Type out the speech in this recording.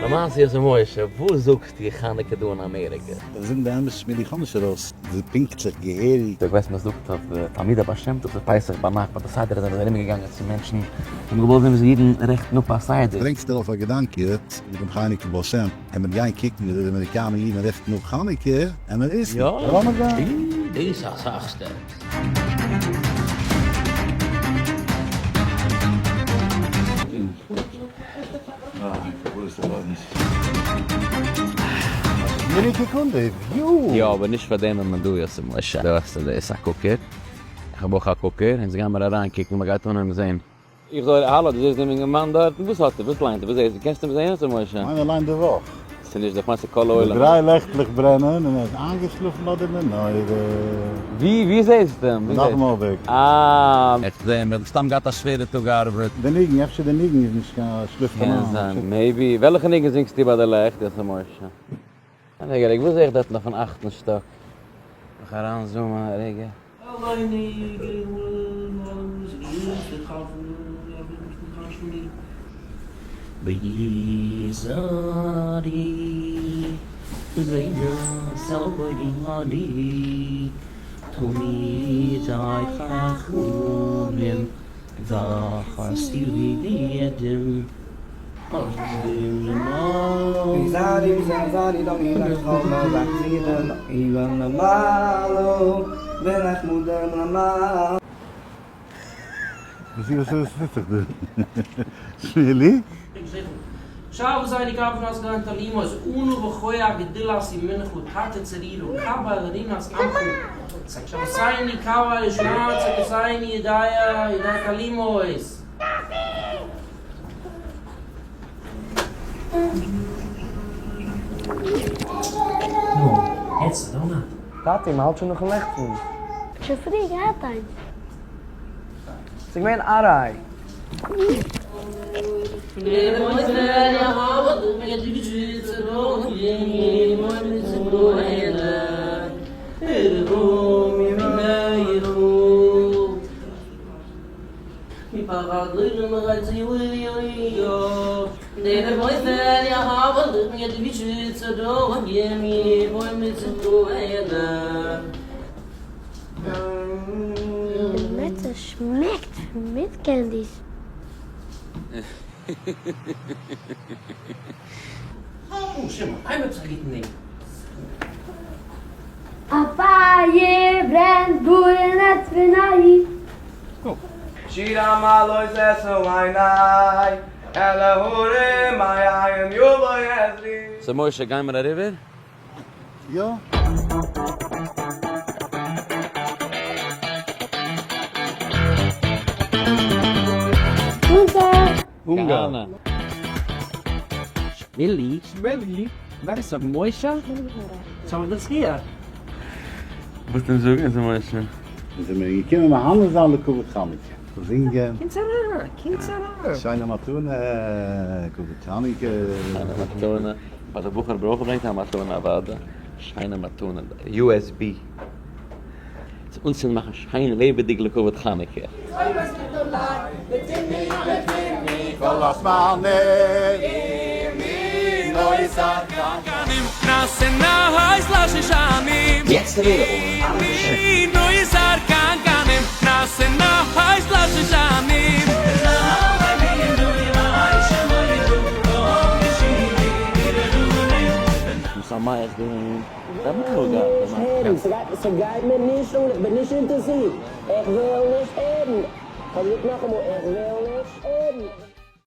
למעשה יוסף משה, וואס זאגסטו חנוכה דא אין אמעריקע? איך זאג די אמת שמילי איך האב נישט ארויס די פונקטליך געהעריג. דו ווייסט מען זאגט אויף די תלמידי הבעל שם טוב ס'איז פסח ביינאכט ביי די סדר זענען זיי ארום געגאנגען צו מענטשן זיי האבן געוואלט זען וויאזוי אידן רעכטן אפ א סדר. ברענגסט ארויף א געדאנק יעצט מיט דעם חנוכה בעל שם, קען מען גיין קוקן וויאזוי די אמעריקאנער אידן רעכטן אפ חנוכה, עמער וויסן. יא. לאמיר גיין. דאס איז אסאך steps. מיני קוק אן די view! יא אבער נישט פאר דעם איז מען דא יוסף משה, דא האסטו דאס א cooker, איך האב אויך א cooker, אונז גיימער אריין קוקן מען גייט אנהויבן זעהן. איך זאג האלא דו זעסט דעם אינגערמאן דארטן? וואס האט ער? וואס ליינט ער? וואס זעסטו? קענסט אים זעהן יוסף משה? איינער ליינט די וואך. ס'איז נישט דאך מיין ס'איז כל העולם. די דריי לעכטלעך ברענען און ער איז איינגעשלאפן ביי די מנורה. ווי ווי זעסטו אים? נאכן אוועק. אה. איך זעה אים, ער האט מסתם געהאט א שווערע טאג ארבעט. די ניגון, אפשר די ניגון איז נישט קיין שלאפט אים קען איין. זיין, maybe. וועלכע ניגון זינגסטו ביי די לעכט, יוסף משה? רגע רגע, וואס זעה איך דארטן אויפן אכטן שטאק? מיך אריין zoom ען א רגע. וואס טוט זיך דא? שמילי? טאטי, מ'האלט שוין נאכן לעכטן. שוין פריער געהאט איינס. ס'איז געווען אריי. די מצה שמעקט פון מיט candies. א פייער ברענט גאר אין עצבני. שיר המעלות אשא עיני אל ההרים מאין יבוא עזרי. so משה גיימער אריבער? יא. אונגארן. שמילי? שמילי? ווער איז ר' משה? זאל איך דאס ריער? וואס דען זאגן איז משה? מיר זענען געקומען מהנה זיין לכבוד חנוכה. זינגען. קומטס אריין, קומטס אריין. שיינע מתנה, כבוד חנוכה. שיינע מתנה. פאר די בחור ברויך געברענגט א מתנה אוואדע. שיינע מתנה. USB. צו אנצינדן מאכן שיין לעבעדיג לכבוד חנוכה. יעצט available אין אלע געשעפטן. משמח געווען. ס'גייט מיר נישט אן, איך בין נישט אינטערסירט, איך וויל נישט הערן, כ'האב געזאגט נאכאמאל, איך וויל נישט הערן.